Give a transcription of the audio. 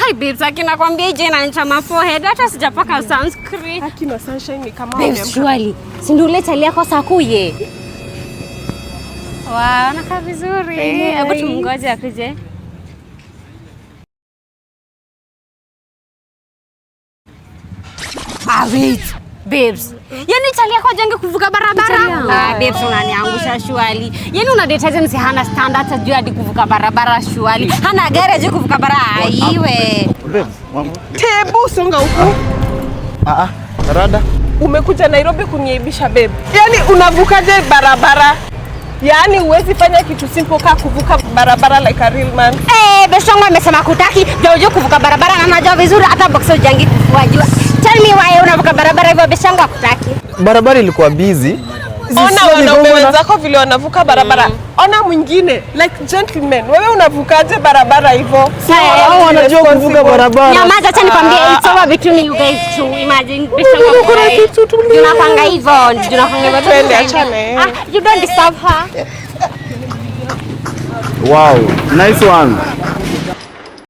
Hi babes, akina kwambia je inanichoma forehead hata sijapaka sunscreen. Akina sunshine ni kama Babes, wameamka. Surely. Si ndio ule chali yako sakuye? Wow, anakaa vizuri. Hebu tumngoje akuje. Ah, wait. Babes. Yaani chali yako hajange kuvuka barabara? Ah, babes unaniangusha surely. Yaani unadate msi hana standards ajui hadi kuvuka barabara surely. Hana gari ajui kuvuka barabara. Aiwe. Babes, mambo. Tebu songa huku. Ah ah, rada. Umekuja Nairobi kuniaibisha babe. Yaani unavukaje barabara? Yaani huwezi fanya kitu simple kama kuvuka barabara like a real man. Eh, best wangu amesema kutaki, ndio ujue kuvuka barabara na anajua vizuri hata boxer hujangi kufua jua. Tell me why unavuka barabara hivyo best wangu hakutaki. Barabara ilikuwa busy. Ona wanaume wenzako vile wanavuka barabara. Ona mwingine like gentleman. Wewe unavukaje barabara hivyo? Hao wanajua kuvuka barabara. Nyamaza, acha nikwambie it's over between you guys two. Imagine best wangu Kuna hakutaki. kitu tulia. Tunapanga hivyo, tunapanga hivyo. Twende, achane. Ah, you don't disturb her. Wow, nice one.